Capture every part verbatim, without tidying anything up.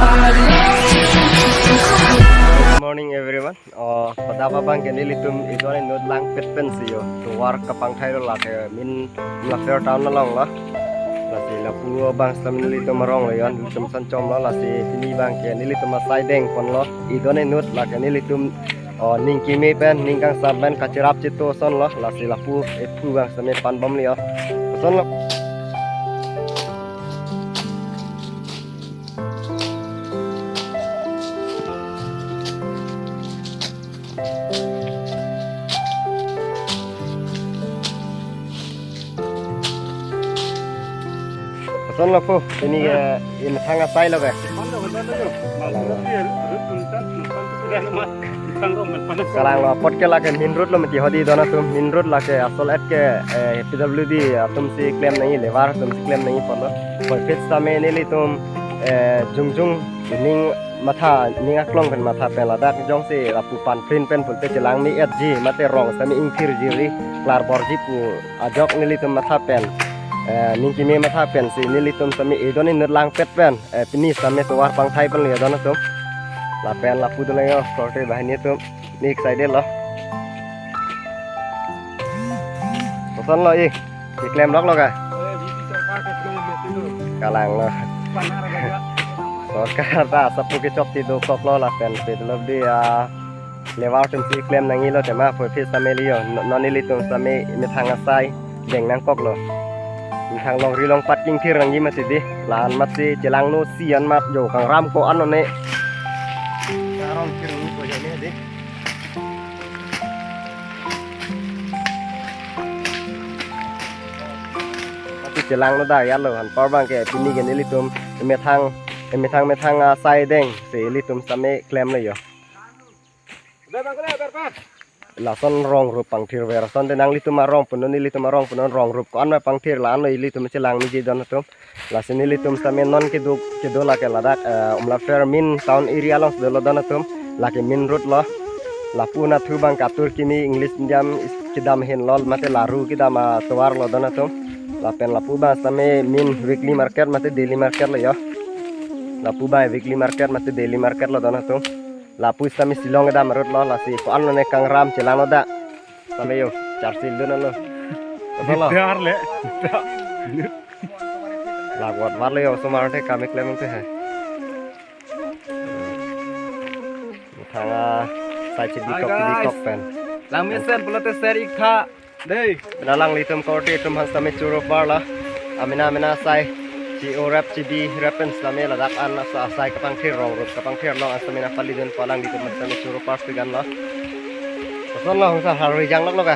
Good morning, everyone. Oh, pada abang ke nelitum idon inut langpet pensi yo. Tovar kapangthai lo lake min Umlapher town along lo. Lasi lapu abang seta nelitum arong lo yo, nelitum sanchom lo, lasi pini abang ke nelitum asai dengpon lo. Idon inut lake nelitum, oh, ning keme pen, ning kangsam pen, kachirap chito ason lo, lasi lapu ephu abang seta panbom lo yo. Ason lo. Ason lo pu, pini ke, eh, imethang asai lo ke. Kalang lo apot ke lake main road lo mati hodi don atum, main road lake asol et ke, eh, P W D atum si klem nangji, labour atum si klem nangji apot lo. Puvoiphit sitame nelitum, eh, jongjong ning matha, ning aklong pen matha pen ladak jongsi lapu panprin pen pulote chelang me-etji mate rong sitame ingthirji ri klarborji pu ajok nelitum matha pen, eh, ning keme matha pensi nelitum sitame idon inut langpet pen, eh, pini sitame tovar pangthai pen lo yo don atum. Lapen lapu dolang yo, korte banghini atum. Ni excited lo. Koson lo i? Keklem lok lo ke? Kalang lo. Sorkar ta asap pu kechok ti dokok lo lapen P W D, ah, labour atum si klem nangji lo tema puvoiphit sitame lo yo. No-, non nelitum sitame methang asai deng nangkok lo. Methang longri longpat kingthir nangji mati di. La-an amat si chelangno si an amat jo kangram ko-an one. Karong kir ni ko jane di. Mati chelangno da ya lo, anpar abang ke pini ke nelitum methang, methang, methang asai dengsi ilitum sitame klem lo yo. Lason rong rup pangthir ver ason te nanglitum arong punon, nelitum arong punon rong rup ko-an ma pangthir la-an lo ilitum chelang niji don atum. Lasi nelitum sitame non kedo, kedo lake ladak, eh, Umlapher main town area alongsi dolo don atum. Lake main road lo. Lapu nathu abang katur kimi English medium is-, kedam ahin lo mate laru kedam atovar lo don atum. Lapen lapu abang sitame main weekly market mate daily market lo yo. Lapu abang weekly market mate daily market lo don atum. Lapu sitame Shillong kedam road lo, lasi ko-an lo ne kangram chelangno da. Sitame yo, charsi lun lo. Koson lo? Dar le. Lagwat var le yo, osomar te kam keklem te hai. Thang asai chibikok, hi guys, chibikok pen. Langmesen pulote share ik tha. Dei. Pina alanglitum korte atum aphan sitame choro parlo. Amena amena asai chi-o rap chibi rap pen sitame ladak an asa asai kapangthir rong rup kapangthir along an sitame nangpalidunpo, alanglitum aphan sitame choro par sigan lo. Koson lo hongsa harvei jang lok lo ke?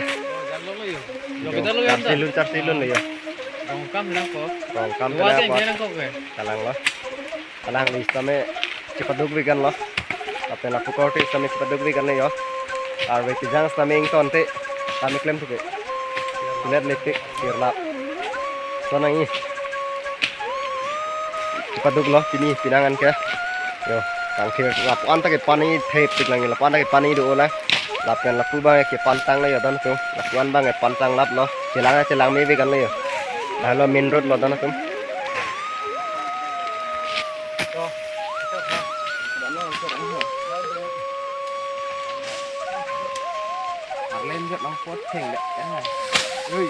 Jang lok lo yo. Jang lok lo yo. Charsi lun, charsi lun lo yo. Rong kam nangkok. Rong kam nangkok. Dua jeng nangkok ke? Kalang lo. Alangli sitame chepaduk vegan lo. Lapen lapu korte sitame chepaduk vegan lo yo. Arve kejang sitame ingtonte. Kami klem tuke. Kulet lepik, kirlap. Sonang i. Chepaduk lo, pini, pinangan ke. Yo, kangthir lapu-an ta kepan nangji thepik lang, lapu-an ta kepan nangji do lang. Lapen lapu abang kepantang lo yo don atum. Lapu-an abang kepantang lap lo. Chelang, chelang me vegan lo yo. Lahelo main road lo don atum. Arlem jot lang pot theng le. Oi.